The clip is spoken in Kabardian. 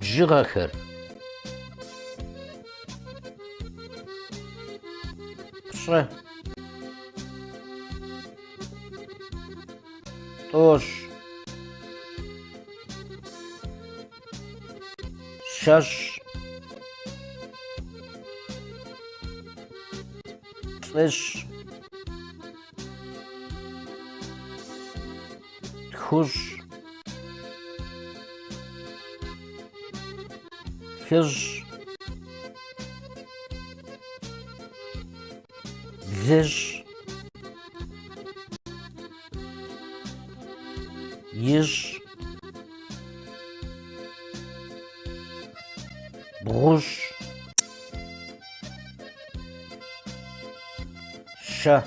Бжыгъэхэр: пщӏы, тӏощӏ, щэщӏ, плӏыщӏ, тхущӏ, хыщӏ, блыщӏ, ищӏ, бгъущӏ, щэ.